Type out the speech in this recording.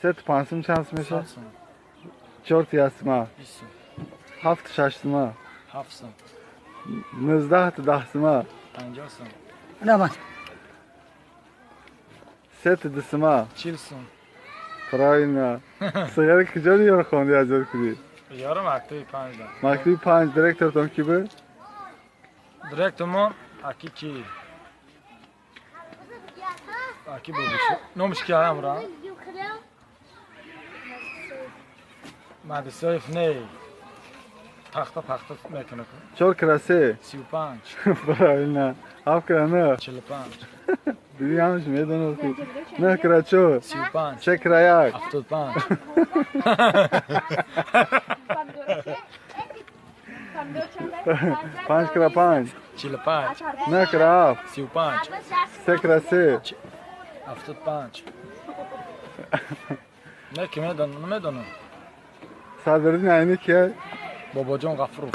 Се ту панҷ сум чанд сум мешавад? 100 сум. Чор ту як сума? 20 сум. Ҳафт ту шаш сума? 7 сум. 19 ту 10 сума? 50 сум. Набад. Се ту ду сума? 40 сум. Правильно. Сигари куҷо ёр хонди, аз ёд кудӣ? Ёро мактаби панҷ да. Мактаби панҷ директортон ки буд? Директормон аки ки? Аки бобиш. Номиш ки амра? Мадисоев не. Пахта пахта мекунад. Чор кра се? 35. Правильно. Ҳафт кра нӯ? 45. Диди, ҳамаш медонасти. Нӯҳ кра чор? 35. Се кра як? 75. Панҷ кра панҷ? 45. Нӯҳ кра ҳафт? 35. Се кра се? 75. Не, ки медонам, намедонам. Садриддин Айнӣ кия? Бобоҷон Ғафуров.